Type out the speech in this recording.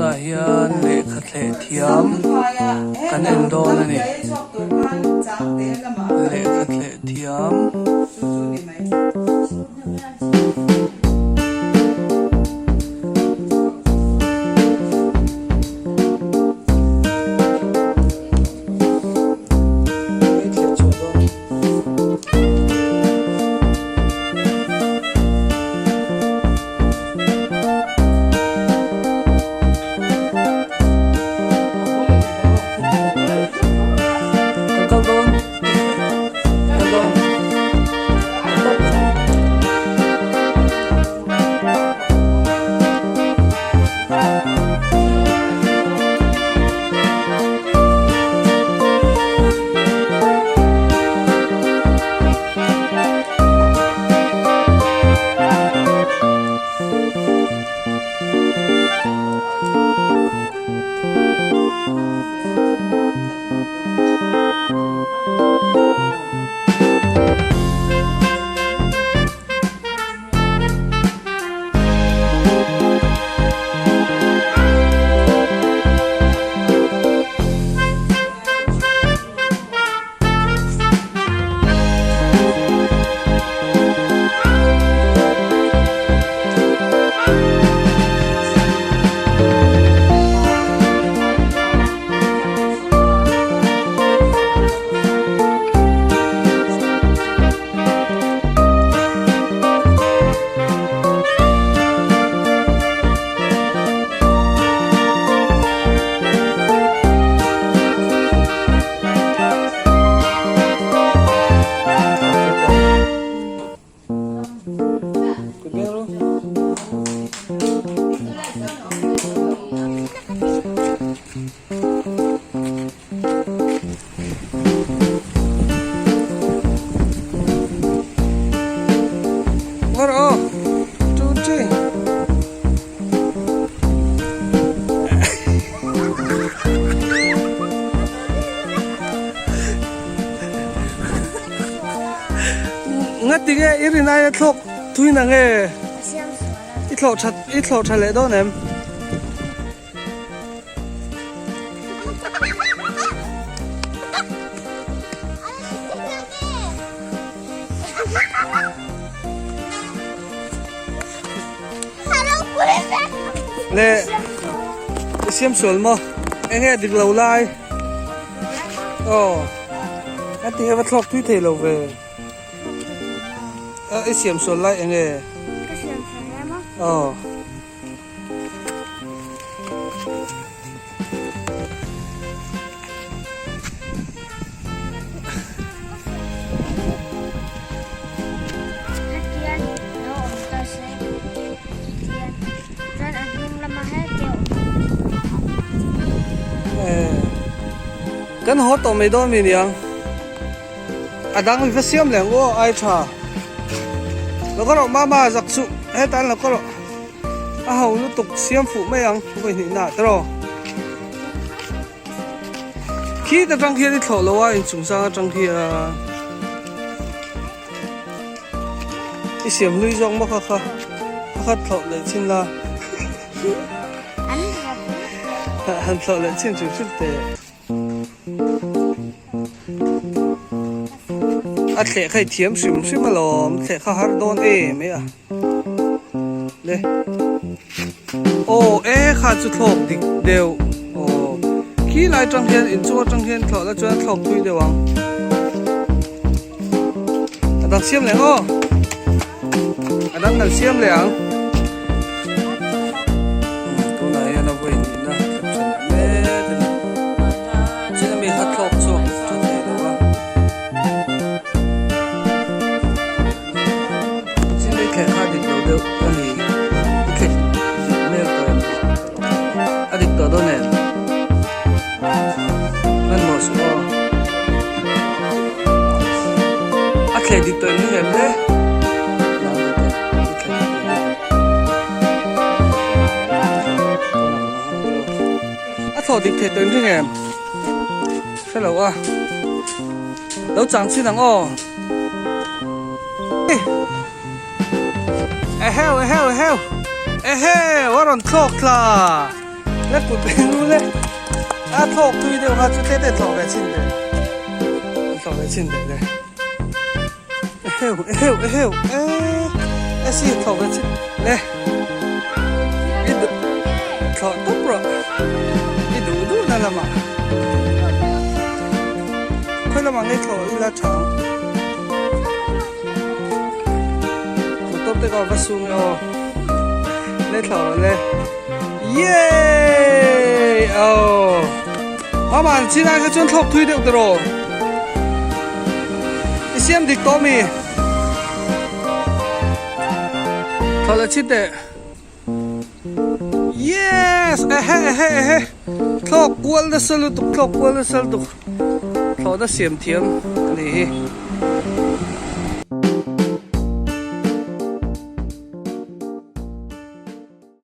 Tunah hian lehkha thleh thiam kan en dawn a ni. Lehkha thleh thiam. Ngatinge i rin aia thlawk tui na nge i thlawh that i thlawh tha leh dawn em? Le i siam sual maw enge dik lo lai aw ngatinge va thlawk tui thei lo ve. I siam sual lai enge? Ka siam sual lai maw? Aw. Hetian lo awm ta se hetian chuan a hnung lamah hetiang awm Eh. Kan haw tawh mai dawn mi niang. A dang i va siam leh ang u aw ai tha. Lo ka rawh mama zak suh hetah an lo ka rawh a ho lutuk siam fuh mai ang vawi hnih nah tiraw. Khit atang khian i thlawh lo a inchung sang atang khian i siam hlui zawk maw kha kha a khat thlawh leh chin la han thlawh leh chin hrim hrim teh. A thleh kha i thiam hrim hrim alawm thleh kha har dawn em e a le aw e kha chu thlawk dik deuh aw khi lai atang hian inchung atang hian thlawh la chuan a thlawk thui deuh ang a dang siam leh ang aw a dang kan siam leh ang. Tunah hian a vawi nihna kan hre leh mek a ni. Chin ami kha thlawk chhuak tha thei lo a. Chin i thleh kha dik lo deuh a ni. I thleh dik mek tawh em? A dik tawh dawn em? Hmanhmawh suh aw. A thleh dik tawh em ni em le? A thlawh dik thei tawh ring em? Hre lo a. Lo chang chin ang aw. Eheu eheu eheu. Eheu a rawn thlawk tla. Le kut beng lu le. A thlawk tui deuh kha chu te te thlawh ve chin teh. Thlawh ve chin teh le. Eheu eheu eheu eh esi thlawh ve chin le. I duh thlawh tawp rawh. I duh duh na lamah. Khawi lamah ngei thlawh ila tha ang. Motor te ka va sung e aw. Le thlawh rawh le. Yay! Oh. Mama chin ai kha chuan thlawk thui deuh tiraw. I siam dik tawh mi. Thlawh leh chhin teh. Yes! Ehe ehe ehe. Thlawk kual nasa lutuk thlawk kual nasa lutuk. Thlawhna siam thiam a ni hi.